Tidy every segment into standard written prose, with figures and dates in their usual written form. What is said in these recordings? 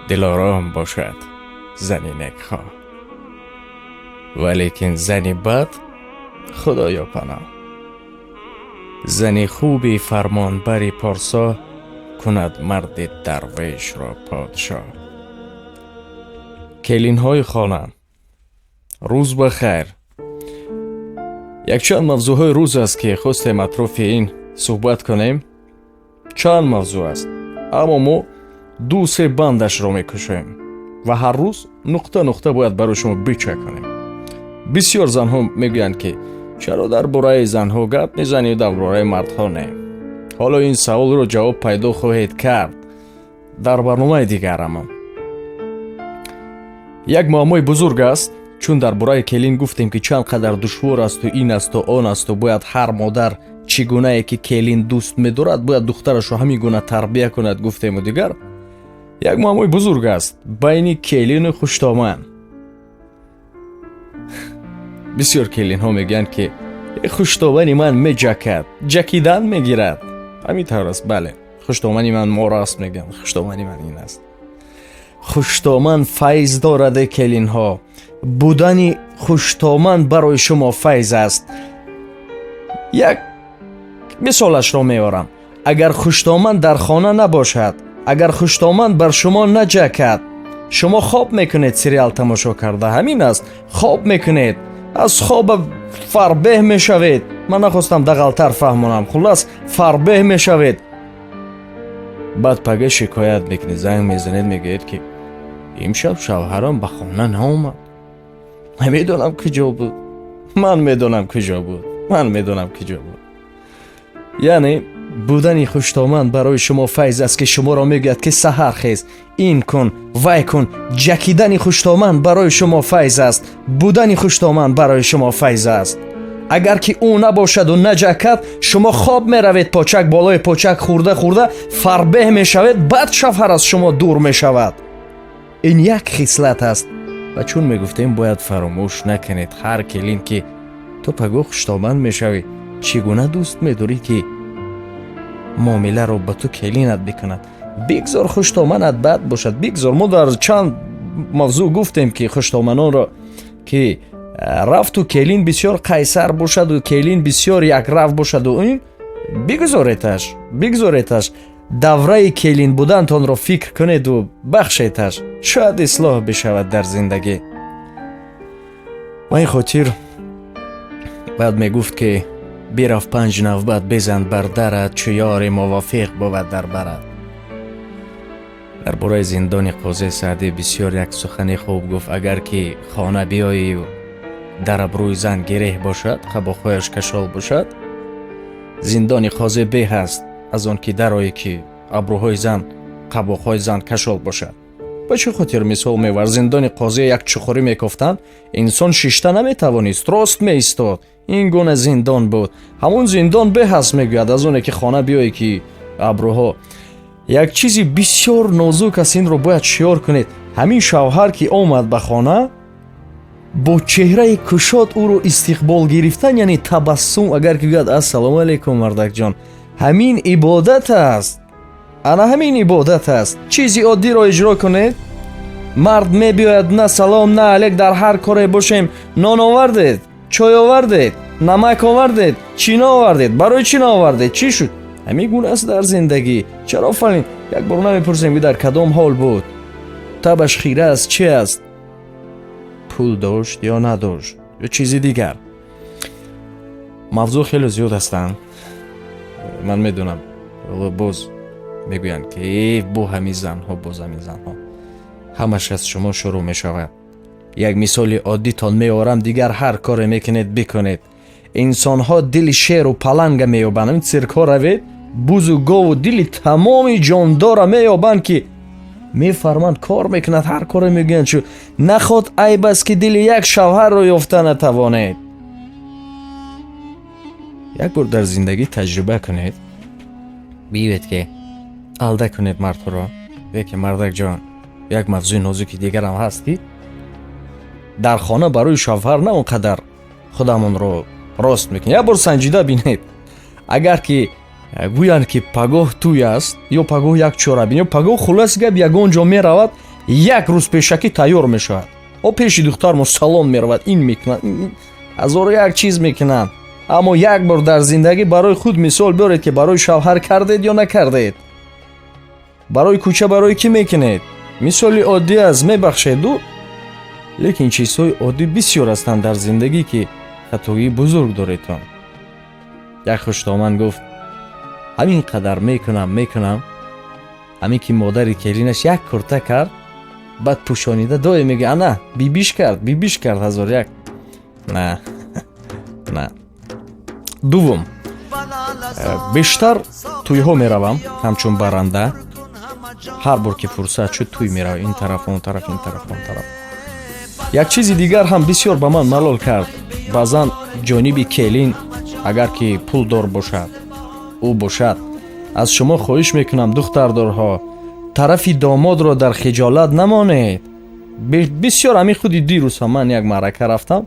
Дилором бошад зани некхоҳ, валекин зани бад худоё паноҳ. Зани хуби фармонбари порсо кунад марди дарвешро подшоҳ. Келинҳои хона, рӯз ба хайр. Якчанд мавзӯъҳои рӯз аст, ки хостем атрофи ин суҳбат кунем. Чанд мавзӯъ аст, аммо мо ду-се бандашро мекушоем ва ҳар рӯз нуқта нуқта бояд барои шумо бичаконем. Бисёр занҳо мегӯянд, ки чаро дар бораи занҳо гап мезанӣ, дар бораи мардҳо не? Ҳоло ин саволро ҷавоб пайдо хоҳед кард дар барномаи дигарамон. Як муаммои бузург аст, чун дар бораи келин гуфтем, ки чанд қадар душвор асту ин асту он асту бояд ҳар модар чӣ гунае ки келин дӯст медорад, бояд духтарашро ҳамин гуна тарбия кунад, гуфтему дигар. Як муаммои бузург аст байни келину хуштоман. Бисёр келинҳо мегӯянд, ки хуштомани ман меҷакад, ҷакидан мегирад. Ҳамин тавр аст, бале. Хуштомани ман мор аст, мегӯянд, хуштомани ман ин аст. Хуштоман файз дорад, келинҳо. Будани хуштоман барои шумо файз аст. Як мисолашро меорам. Агар хуштоман дар хона набошад, агар хуштоман бар шумо наҷакад, шумо хоб мекунед сериал тамошо карда, ҳамин аст, хоб мекунед, аз хоба фарбеҳ мешавед. Ман нахостам дағалтар фаҳмонам, хуллас, фарбеҳ мешавед. Баъд пага шикоят мекунед, занг мезанед, мегӯед, ки имшаб шавҳарам ба хона наомад, намедонам куҷо буд. Ман медонам куҷо буд, ман медонам куҷо буд. Яъне будани хуштоман барои шумо файз аст, ки шуморо мегӯяд, ки саҳар хез, ин кун, вай кун. Ҷакидани хуштоман барои шумо файз аст, будани хуштоман барои шумо файз аст. Агар ки ӯ набошаду наҷакад, шумо хоб меравед, почак болои почак хӯрда хӯрда фарбеҳ мешавед, баъд шавҳар аз шумо дур мешавад. Ин як хислат аст. Ва чун мегуфтем, бояд фаромӯш накунед, ҳар келин ки ту пагоҳ хуштоман мешавӣ, чӣ гуна дӯст медорӣ, ки муомиларо ба ту келинат бикунад? Бигзор хуштоманат бад бошад, бигзор. Мо дар чанд мавзӯъ гуфтем, ки хуштоманонро ки рафту келин бисёр қайсар бошаду келин бисёр якрав бошаду ин бигузореташ, бигузореташ. Давраи келин будантонро фикр кунеду бахшеташ, шояд ислоҳ бишавад дар зиндагӣ. Ва ин хотир баъд мегуфт, ки бирав, панҷ навбат безан бар дарат, чу ёри мувофиқ бувад дар барат. Дар бораи зиндони қози Саъдӣ бисёр як сухани хуб гуфт: агар ки хона биёию дар абрӯи зан гиреҳ бошад, қабоқҳояш кашол бошад, зиндони қози беҳ аст аз он ки дарое, ки абрӯҳои зан, қабоқҳои зан кашол бошад. Ба чӣ хотир мисол мевар? Зиндони қозӣ як чуқурӣ мекофтанд, инсон шишта наметавонист, рост меистод. Ин гуна зиндон буд. Ҳамон зиндон беҳ аст, мегӯяд, аз оне ки хона биёе, ки абрӯҳо. Як чизи бисёр нозук аст, инро бояд шиёр кунед. Ҳамин шавҳар ки омад ба хона, бо чеҳраи кушод ӯро истиқбол гирифтан, яъне табассум, агар ки гӯяд: «Ассалому алайкум, мардакҷон», ҳамин ибодат аст. Ана ҳамин ибодат аст. Чизи оддиро иҷро кунед. Мард мебиёяд, на салом, на алек. Дар ҳар коре бошем, нон овардед, чой овардед, намак овардед, чӣ наовардед, барои чӣ наовардед, чӣ шуд? Ҳамин гуна аст дар зиндагӣ. Чаро фалин? Як бор намепурсем, ки дар кадом ҳол буд, табаш хира аст, чӣ аст, пул дошт ё надошт ё чизи дигар. Мавзӯъ хеле зиёд ҳастанд, ман медонам. Боз мегӯянд, ки бо ҳамин занҳо, боз ҳамин занҳо. Ҳамаш аз шумо шурӯъ мешавад. Як мисоли оддитон меорам, дигар ҳар коре мекунед, бикунед. Инсонҳо дили шеру паланга меёбанд. Ин циркҳо равед, бузу гову дили тамоми ҷондора меёбанд, ки мефарманд, кор мекунад, ҳар коре мегӯянд. Чу наход айб аст, ки дили як шавҳарро ёфта натавонед? Як бор дар зиндагӣ таҷриба кунед, биёед, ки алда кунед мардҳоро, ки мардакҷон. Як мавзӯи нозуки дигарам ҳаст, ки дар хона барои шавҳар на он қадар худамонро рост мекунем. Як бор санҷида бинед: агар ки гӯянд, ки пагоҳ тӯй аст ё пагоҳ як чорабин ё пагоҳ, хулос гап, ягон ҷо меравад. Як рӯз пешакӣ тайёр мешавад. О, пеши духтармо салон меравад, ин мекунад, ҳазору як чиз мекунанд. Аммо як бор дар зиндагӣ барои худ мисол биёред, ки барои шавҳар кардед ё накардед, барои кӯча, барои кӣ мекунед? Мисоли оддӣ аст, мебахшеду, лекин чизҳои оддӣ бисёр ҳастанд дар зиндагӣ, ки хатоии бузург доредтон. Як хуштоман гуфт: ҳамин қадар мекунам, мекунам, ҳамин ки модари келинаш як курта кард, баъд пӯшонида доим мега: ана, бибиш кард, бибиш кард, ҳазор як. На, на. Дуввум, бештар тӯйҳо меравам ҳамчун баранда. Ҳар бор ки фурсат шуд, тӯй меравам, ин тараф, он тараф, ин тараф, он тараф. Як чизи дигар ҳам бисёр ба ман малол кард. Баъзан ҷониби келин агар ки пулдор бошад, ӯ бошад, аз шумо хоҳиш мекунам, духтардорҳо, тарафи домодро дар хиҷолат намонед. Бисёр ҳамин худи дирӯз ҳам ман як маърака рафтам.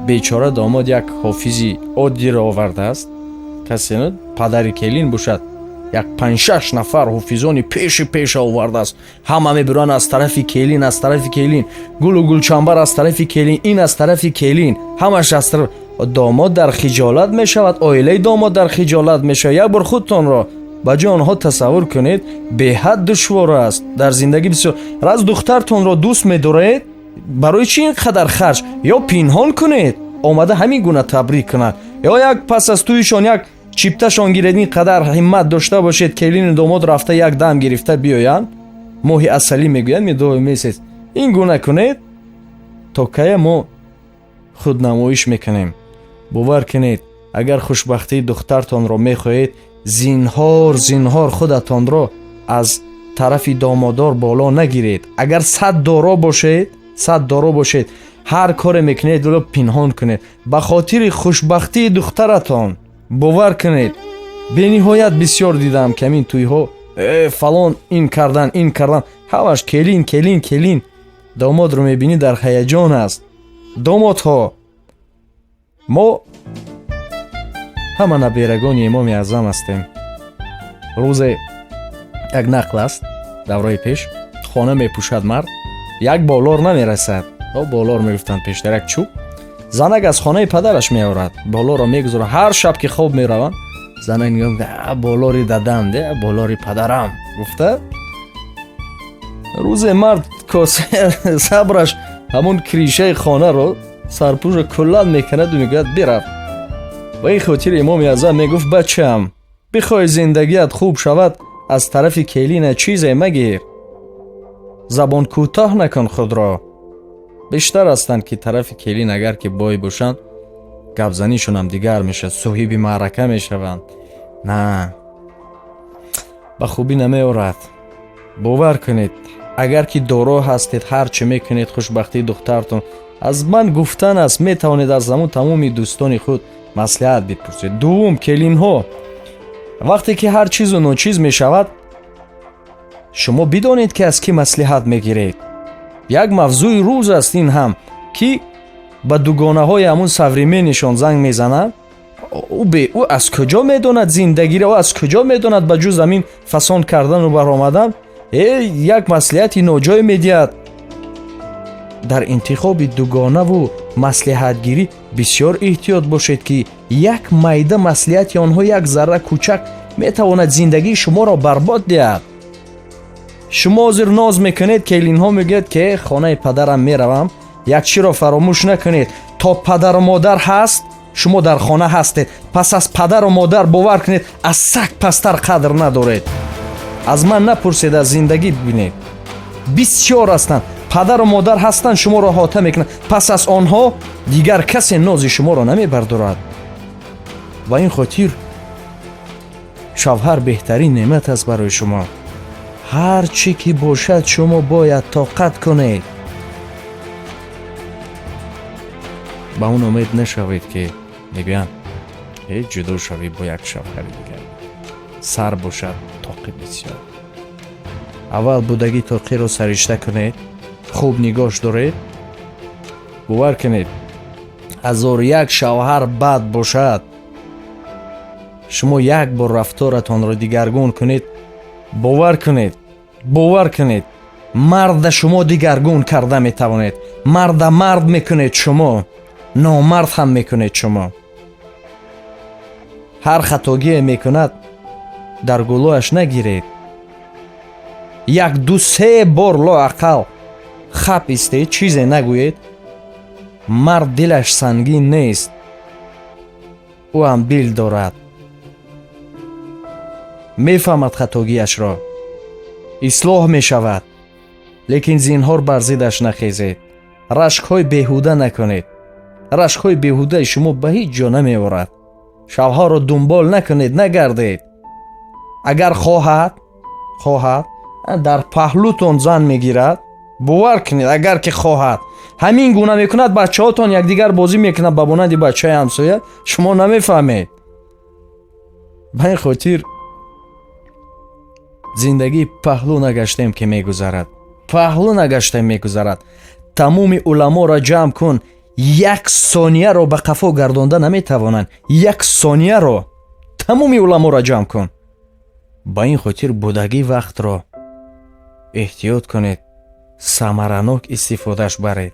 Бечора домод як ҳофизи оддиро овардааст. Касе падари келин бошад, як панҷ-шаш нафар ҳофизони пеши пеша овардааст. Ҳама мебуранд аз тарафи келин, аз тарафи келин гулу гулчамбар, аз тарафи келин ин, аз тарафи келин ҳамаш аз тараф. Домод дар хиҷолат мешавад, оилаи домод дар хиҷолат мешавад. Як бор худтонро ба ҷои онҳо тасаввур кунед, беҳад душвор аст дар зиндагӣ. Бисёр раз духтартонро дӯст медоред, барои чӣ ин қадар харҷ? Ё пинҳон кунед, омада ҳамин гуна табрик кунад, ё як пас аз тӯйшон як чипташон гиред. Ин қадар ҳиммат дошта бошед, келину домод рафта як дам гирифта биёянд. Моҳи асалӣ мегӯянд, медовый месяц. Ин гуна кунед. То кая мо худнамоиш мекунем? Бовар кунед, агар хушбахтии духтартонро мехоҳед, зинҳор, зинҳор худатонро аз тарафи домодор боло нагиред. Агар сад доро бошед, сад доро бошед, ҳар коре мекунед, пинҳон кунед ба хотири хушбахтии духтаратон. Бовар кунед, бениҳоят бисёр дидам, ки ҳамин тӯйҳо фалон ин кардан, ин кардан, ҳамаш келин, келин, келин. Домодро мебинӣ, дар ҳаяҷон аст. Домодҳо, мо ҳама наберагони Имоми Аъзам ҳастем. Рӯзе як нақл аст: давраи пеш хона мепӯшад мард, як болор намерасад. Болор мегуфтанд пештар, як чӯб. Занак аз хонаи падараш меорад, болорро мегузорад. Ҳар шаб ки хоб мераванд, занак нигоҳ мекунад: болори дадам де, болори падарам гуфта. Рӯзе мард сабраш ҳамон крышаи хонаро, сарпӯшро куллан мекунаду мегӯяд: бирав. Ба ин хотир Имоми Аъзам мегуфт: бачаам, бихоҳӣ зиндагият хуб шавад, аз тарафи келина чизе магир, забон кӯтоҳ накун худро. Бештар ҳастанд, ки тарафи келин агар ки бой бошанд, гапзанишонам дигар мешавад, соҳиби маърака мешаванд. На, ба хубӣ намеорад. Бовар кунед, агар ки доро ҳастед, ҳар чӣ мекунед, хушбахтии духтартон аз ман гуфтан аст. Метавонед аз ҳамун тамоми дӯстони худ маслиҳат бипурсед. Дуввум, келинҳо, вақте ки ҳар чизу ночиз мешавад, шумо бидонед, ки аз кӣ маслиҳат мегиред. Як мавзӯи рӯз аст ин ҳам, ки ба дугонаҳои ҳамун современнийшон занг мезанад. Ӯ аз куҷо медонад зиндагиро? Ӯ аз куҷо медонад, ба ҷуз ҳамин фасон кардану баромадан? Як маслиҳати ноҷой медиҳад. Дар интихоби дугонаву маслиҳатгирӣ бисёр эҳтиёт бошед, ки як майда маслиҳати онҳо, як зарра кӯчак метавонад зиндагии шуморо барбод диҳад. Шумо ҳозир ноз мекунед, келинҳо мегӯяд, ки хонаи падарам меравам. Як чиро фаромӯш накунед: то падару модар ҳаст, шумо дар хона ҳастед. Пас аз падару модар, бовар кунед, аз саг пасттар қадр надоред. Аз ман напурсед, аз зиндагӣ бибинед. Бисёр ҳастанд, падару модар ҳастанд, шуморо ҳота мекунанд. Пас аз онҳо дигар касе нози шуморо намебардорад. Ва ин хотир шавҳар беҳтарин неъмат аст барои шумо. Ҳар чӣ ки бошад, шумо бояд тоқат кунед. Ба он умед нашавед, ки мегӯянд: ҳеҷ ҷудо шавӣ, бо як шавҳари дигар сар бошад. Тоқи бисёр аввал будагӣ тоқиро саришта кунед, хуб нигоҳш доред. Бовар кунед, ҳазору як шавҳар бад бошад, шумо як бор рафторатонро дигаргун кунед, бовар кунед, бовар кунед, Марда шумо дигаргун карда метавонед, марда мард мекунед шумо, номард ҳам мекунед шумо. Ҳар хатогие мекунад, дар гулояш нагиред. Як, ду, се бор лоақал хап истед, чизе нагӯед. Мард дилаш сангин нест, ӯ ҳам дил дорад, мефаҳмад хатогиашро, ислоҳ мешавад. Лекин зинҳор бар зиддаш нахезед, рашкҳои беҳуда накунед. Рашкҳои беҳудаи шумо ба ҳеҷ ҷо намеорад. Шавҳарро дунбол накунед, нагардед. Агар хоҳад, дар паҳлӯтон зан мегирад, бовар кунед. Агар ки хоҳад, ҳамин гуна мекунад. Бачаҳотон якдигар бозӣ мекунад ба монанди бачаи ҳамсоя, шумо намефаҳмед. Ба ин хотир зиндагӣ паҳлӯ нагаштем, ки мегузарад, паҳлӯ нагаштем, мегузарад. Тамоми уламоро ҷамъ кун, як сонияро ба қафо гардонда наметавонанд, як сонияро. Тамоми уламоро ҷамъ кун. Ба ин хотир будагӣ вақтро эҳтиёт кунед, самаранок истифодаш баред.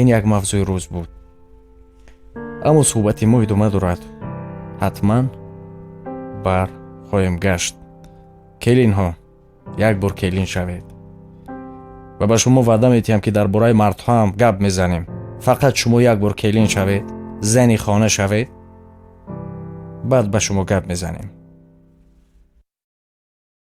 Ин як мавзӯи рӯз буд, аммо суҳбати мо идома дорад, ҳатман бар хоҳем гашт. Келинҳо, як бор келин шавед ва ба шумо ваъда метиҳам, ки дар бораи мардҳо ҳам гап мезанем. Фақат шумо як бор келин шавед, зани хона шавед, баъд ба шумо гап мезанем.